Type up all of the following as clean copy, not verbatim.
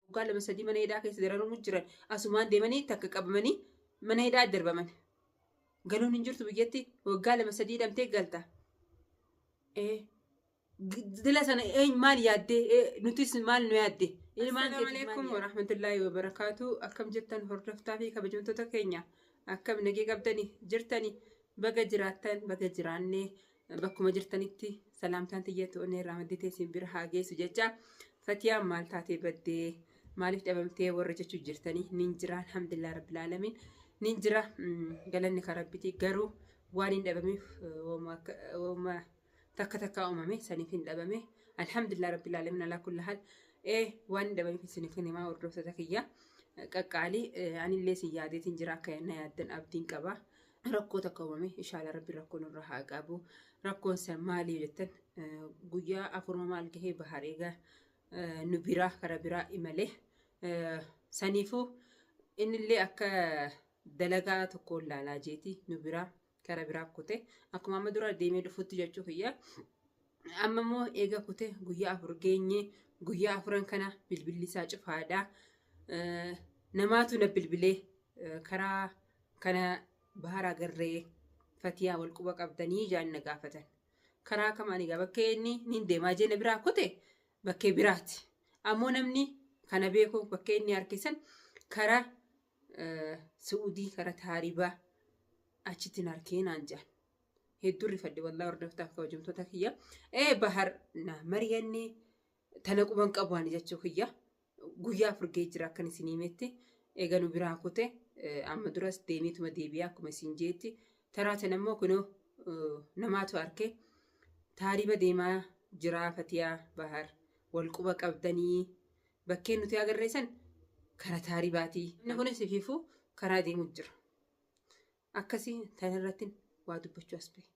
Waggaa lama sadii mana hidhaa keessa dararamu jiran asumaan deemanii takka qabamanii mana hidhaa darbaman. Galuun hin jirtu biyyatti waggaa lama sadii hidhamtee galta. Dila sana maal yaaddee nutis maal nu yaadde? Ilmaan Assalaamu alaikum warahmatullaahi wabarakaatu. Akkam jirtan hordoftaa fi kabajamtoota keenya? Akkam nagee qabdani jirtani? Baga jiraattan, baga jiraannee. Bakkuma jirtanitti salaamtaan tiyyatu onnee irraa madditee isin bira haa geessu jecha. Fatiyaan maal taatee baddee, maaliif dhabamtee warra jechuu jirtanii, nin jira, alhamdulillah rabbil aalamiin, nin jira, galanni kan Rabbiiti. Garuu waan hin dhabameef wooma takka takka uumame saniif hin dhabame. Alhamdulillah rabbil aalamiin alaa kulli haal. Waan hin dhabameef isiniif hin himaa, hordoftoota kiyya qaqqaalii. Anillee isin yaadeetiin jira, akka na yaaddan abdiin qaba. Rakkoo takka uumame, inshaalla Rabbi rakkoo nurra haa qabu. Rakkoon san maali jettan, guyyaa afurma maal gahee Bahar egaa nu biraa kara biraa imale. Saniifuu innillee akka dalagaa tokkoon laalaa jeeti nu biraa kara biraa kute. Akkuma amma dura deemee dhufutti jechuu kiyya. Amma immoo eega kute guyyaa 4 geenye. Guyyaa afuran kana bilbilli isaa cufaadha. Namaatu na bilbilee, karaa kana Bahar agarree, Fatiyaa wal quba qabdanii jaan na gaafatan. Karaa kam? Ani egaa bakkee inni nin deemaa jee na biraa kute bakkee biraati. Ammoo namni kana beeku bakkee inni harkisan karaa Su'udii, karaa Taaribaa achitti hin harkee naan jaan. Hedduu rifadhe wallaahi, hordoftaaf kabajamtoota kiyya. Bahar na mari'annee tana quban qabu ani jechuu kiyya. Guyyaa 4 gahee jira akkan isin himetti. Eega nu biraa kute amma duras deemeetuma deebi'ee akkuma isin jeetti. Taraa tana immoo kunoo namaatu arke, Taariba deemaa jiraa Fatiyaa Bahar wal quba qabdanii, bakkeen nuti agarree san kara Taaribaatii. Inni kunis ifiifuu karaa deemu jira. Akkasii tana irratti waa dubbachuu as bahe.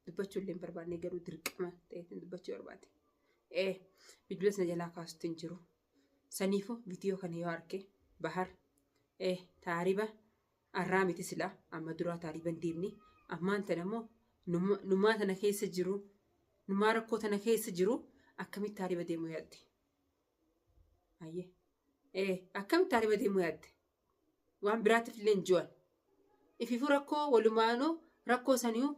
Dubbachuu illee hin barbaanne, garuu dirqama ta'eetiin dubbachuu barbaade. Bilbila sana jalaa kaasutti hin jiru. Saniifuu viidiyoo kana yoo arge Bahar, Taariba arraa miti, silaa amma duraa Taariba hin deemne. Ammaan tana immoo numaa tana keessa jiru, numaa rakkoo tana keessa jiru, akkamitti Taariba deemuu yaadde? Ayyee. Akkamitti Taariba deemuu yaadde? Waan biraatiif illee hin jiran. Ifiifuu rakkoo walumaanuu rakkoo saniu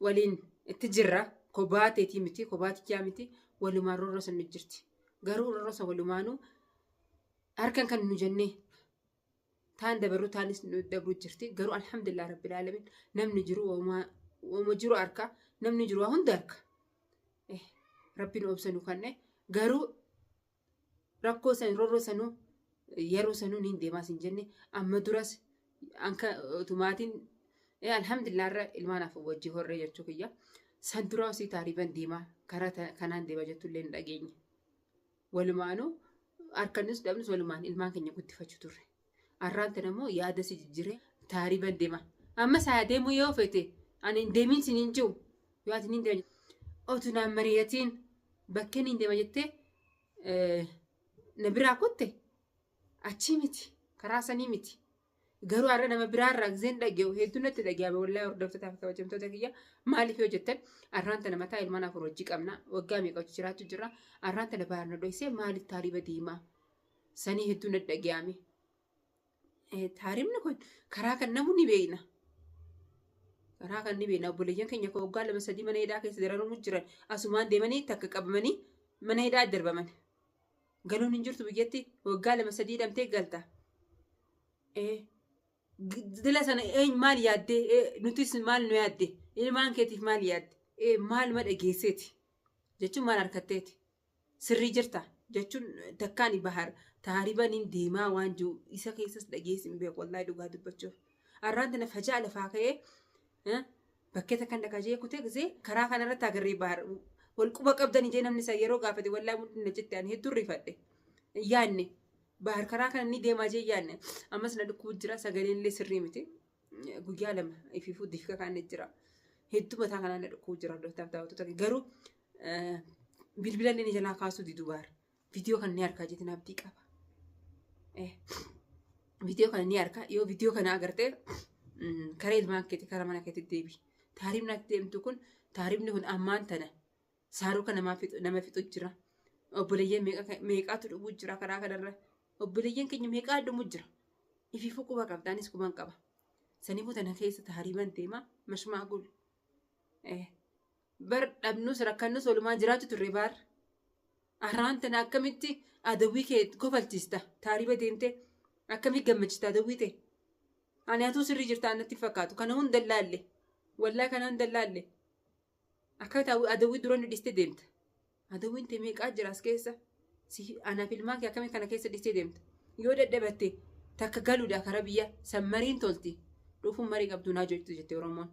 waliin itti jirra. Kophaa teetii miti, kophaa tiyyaa miti, walumaan roorroo san nu jirti. Garuu roorroo san walumaanuu harkan kan nu jennee taan dabarru taanis nu dabruu jirti. Garuu alhamdulillah rabbil aalamiin, namni jiru wauma jiru harka, namni jiru waa hunda harka. Rabbiin obsa nu kanne. Garuu rakkoo san, roorroo sanuu, yeroo sanuu niin deemaa sin jenne. Amma duras anka otumaatiin alhamdulillah irra ilmaan afur wajji horree jechuu kiyya. San duraa osii Taariban deemaa, karaa kanaan deema jettullee hin dhageenye. Walumaanuu harkannis dhabnus walumaan ilmaan keenya guddifachuu turre. Arraan tana immoo yaada si jijjiiree Taariban deema. Amma isaa deemuu yoo fete ani hin deemin sin hin jiru. Yoo ati hin deema otu naan mari'atiin bakkeen hin deema jettee na biraa kutte, achii miti, karaa sanii miti. Garuu har'a nama biraarraa giseen dhaga'u hedduu natti dhaga'ame wallaahi, hordoftootaa fi kabajamtoota kiyya. Maaliif yoo jettan, arraan tana mataa ilmaan afur hojii qabna, waggaa meeqa hojii jiraachuu jirra. Arraan tana baarna dhoysee maaliif Taariba deemaa sanii hedduu natti dhaga'ame. Taaribni kun karaa kan namu ni beekna. Karaa kan ni beekna. Obboleeyyan keenya kan waggaa lama sadii mana hidhaa keessa dararamu jiran asumaan deemanii takka qabamanii mana hidhaa darbaman. Galuun hin jirtu biyyatti waggaa lama sadii hidhamtee galta. Dila sana maal yaaddee? Nutis maal nu yaadde? Ilmaan keetiif maal yaadde? Maal ma dhageesseeti? Jechuun maal harkatteeti? Sirrii jirta jechuun takkaan Bahar Taariban hin deemaa waan jiru isa keessas dhageessi hin beeku wallaahi dhugaa dubbachuuf. Arraan tana fajaa lafaa ka'ee bakkee takkan dhaqaa jee kutee gisee karaa kanarratti agarree Bahar wal quba qabdanii jee namni isaa yeroo gaafate, wallaahi mul'inna jette, ani hedduu rifadhe. Yaanne Bahar karaa kana ni deemaa jee yaanne. Ammas na dhukkubu jira, sagaleen illee sirrii miti. Guyyaa 2 ifiifuu difka kaan jira. Hedduu mataa kanaan na dhukkubu jira, hordoftaaf daawwattoota. Garuu bilbila inni jalaa kaasuu didu Bahar. Viidiyoo kana ni argaa jeetiin abdii qaba. Viidiyoo kana ni argaa, yoo viidiyoo kana agartee karaa ilmaan keetii, karaa mana keetii deebi. Taaribni ati deemtu kun, taaribni kun ammaan tana saaruka nama fixu jira. Obboleeyyan meeqaatu dhumuu jira karaa kanarra. Obboleeyyan keenya meeqaa dhumuu jira. Ifiifuu quba qabda anis quban qaba. Saniifuu tana keessa taariiban deema mashmaa gul. Bar dhabnus rakkannus walumaan jiraatu turre baar. Arraan tana akkamitti adawwii kee kofalchiista taariiba deemtee akkamitti gammachiista adawwii ta'e. Ani atuu sirrii jirtaa natti fakkaatu kana hunda laalle. Wallaa kana hunda laalle. Akkamitti adawwii dura nu dhistee deemta. Adawwiin tee meeqaa jira as keessa. Anaaf ilmaan kee akkamitti kana keessa dhistee deemta. Yoo dadhabatte takka galuudha karaa biyya san mariin tolti. Dhufuun marii qabdu naa jirtu jette Oromoon.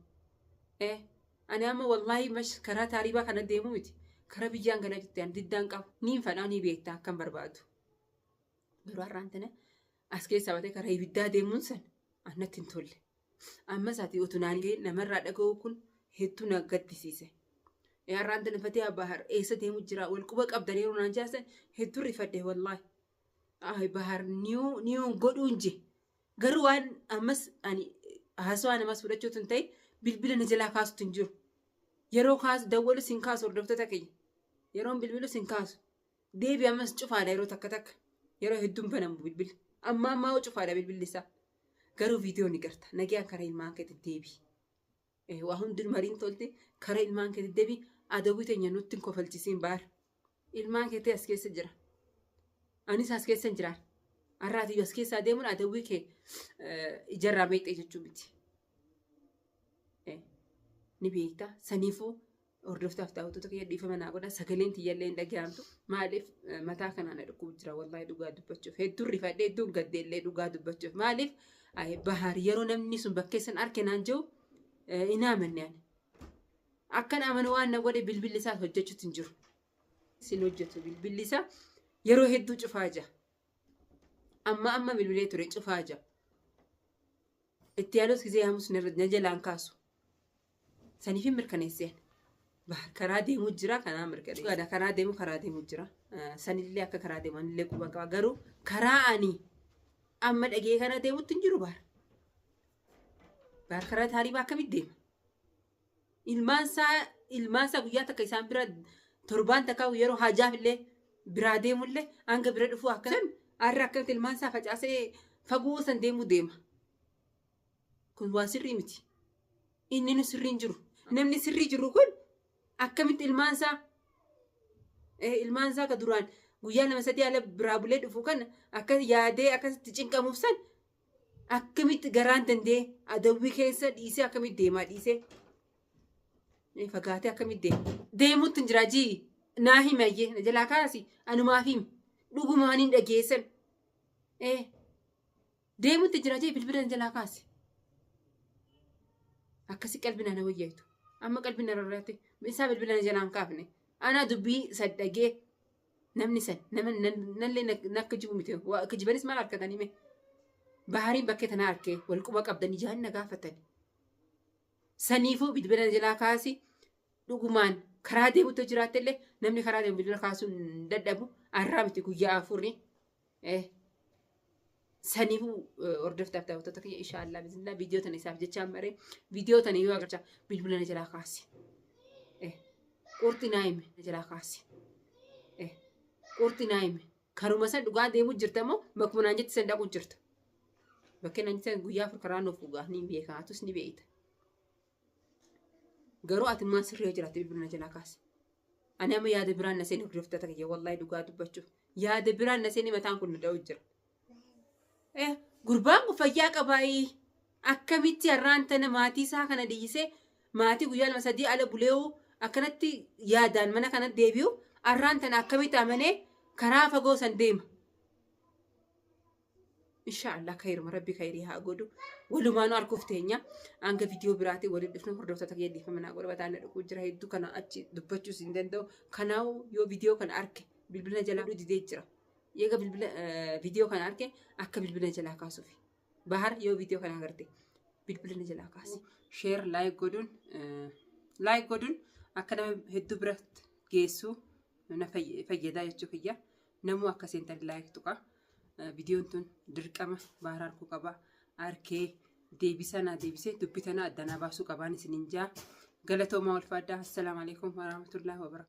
Ani amma wallaahi mash karaa taariibaa kana deemu miti. Karaa biyyaan galaa jette ani diddaan qabu. Niin fadhaa ni beektaa akkan barbaadu. Garuu har'aan tana as keessaa batee karaa ibiddaa deemuun san natti hin tolle. Ammas ati utuu naan ga'e namarraa dhaga'uu kun hedduu na gaddisiise. Har'aan tana fatee Bahar eessa deemu jira wal quba qabdan yeroo naan jaasan hedduu rifadhe wallaahi. Bahar niyuu godhuun je. Garuu waan ammas ani haasawaa namas fudhachuutu hin ta'e bilbila na jalaa kaasutu hin jiru. Yeroo kaasu dawwalu sin kaasu hordoftoota keenya. Yeroon bilbilu sin kaasu. Deebi ammas cufaadha yeroo takka takka. Yeroo hedduun banamu bilbilli. Amma ammaa cufaadha bilbilli isaa. Garuu viidiyoo ni garta. Nagaan karaa ilmaan keetti deebi. Waa hundi mariin tolti karaa ilmaan keetti deebi. Adawwii teenya nutti hin kofalchisiin baar. Ilmaan keetti as keessa jira. Anis as keessa hin jiraan. Har'aatiyyuu as keessaa deemuun adawwii kee ijarraa meexxee jechuu miti. Ni beekta. Saniifuu hordoftaaf daawwattoota kiyya dhiifama naa godha. Sagaleen tiyyallee hin dhaga'amtu. Maaliif mataa kanaan na dhukkubu jira wallaahi dhugaa dubbachuuf. Hedduun rifadhee hedduun gaddeellee dhugaa dubbachuuf. Maaliif Bahar yeroo namni sun bakkee san arke naan jiru hin amanne ani. Akkan amanu waan na godhe bilbilli isaas hojjechuutti hin jiru. Sin hojjetu bilbilli isaa yeroo hedduu cufaa jira. Amma amma bilbilee ture cufaa jira. Itti yaalus gisee yaamus na jalaan kaasu. Saniif hin mirkaneesseen. Karaa deemuu jira kanaa mirkaneessa. Karaa deemu karaa deemuu jira. Sanillee akka karaa deemu anillee quba qaba. Garuu karaa ani amma dhagee kana deemutti hin jiru baar. Baar karaa taariibaa akkamitti deema? Ilmaan isaa guyyaa takka isaan bira torbaan takka yeroo hajaaf illee biraa deemullee hanga bira dhufuu akka har'a akkamitti ilmaan isaa facaasee fagoo san deemuu deema. Kun waan sirrii miti. Inni nu sirrii hin jiru. Namni sirrii jiru kun akkamitti ilmaan isaa ka duraan guyyaa 2-3 ala biraa bulee dhufu kana akka yaadee akkasitti cinqamuuf san akkamitti garaan danda'ee adawwii keessa dhiisee akkamitti deemaa dhiisee fagaatee akkamitti deema. Deemuutti hin jira jii naa himi ayyee na jalaa kaasi anumaaf himi dhugumaan hin dhageessan. Deemuutti jira jee bilbila na jalaa kaasi. Akkasi qalbi na wayyaatu. Amma qalbi na rarraate isaa bilbila na jalaa hin kaafne. Anaa dubbii san dhagee namni san nama nallee nakka jibu miti. Akka jibanis maal harkatanii mee? Bahariin bakkee tanaa arkee wal quba qabdan ijaan na gaafatan. Saniifuu bilbila na jalaa kaasi dhugumaan karaa deemutti jiraatte illee namni karaa deemu bilbila kaasuu hin dadhabu har'aa miti guyyaa afurri. Saniifuu hordoftaaf daawwattoota kiyya inshaallah bismillah viidiyoo tana isaaf jechaan maree viidiyoo tana yoo agarcha bilbila na jalaa kaasi. Qurxi naa hime na jalaa kaasi. Qurxi naa hime. Karuma san dhugaa deemuu jirta moo bakkuma naan jetti san dhaquu jirta. Bakkee naan jetti guyyaa 4 karaa nuuf dhugaa ni beeka atus ni beekta. Garuu ati maal sirrii yoo jiraatte bilbila na jalaa kaasi. Ani amma yaada biraan na seeni hordoftoota kiyya wallaahi dhugaa dubbachuuf. Yaada biraan na seeni mataan kun na dha'u jira. Gurbaan kun fayyaa qabaayii akkamitti har'aan tana maatii isaa kana dhiisee maatii guyyaa 2-3 ala bulee'uu akkanatti yaadaan mana kana deebi'u har'aan tana akkamitti amanee karaa fagoo san deema. Inshaallah kayruma rabbi kayrii haa godhu. Walumaanuu arguuf teenya. Hanga viidiyoo biraatiin waliin dhufnu hordoftoota kiyya dhiifama naa godha mataan na dhukuu jira hedduu kana achi dubbachuus hin danda'u. Kanaafuu yoo viidiyoo kana arge bilbila jalaa didee jira. Eega bilbila viidiyoo kana arge akka bilbila jalaa kaasuuf. Bahar yoo viidiyoo kana agarte bilbila na jalaa kaasi. Share like godhuun akka nama hedduu biratti geessu na fayyadaa jechuu kiyya. Namuu akka seentan like tuqa. Viidiyoon tun dirqama Bahar arguu qaba. Arkee deebisaa naa deebisee dubbii tana addanaa baasuu qabaan isiniin jaa. Galatoomaa ulfaadhaa. Assalaamu alaikum warahmatullahi wabarakatuh.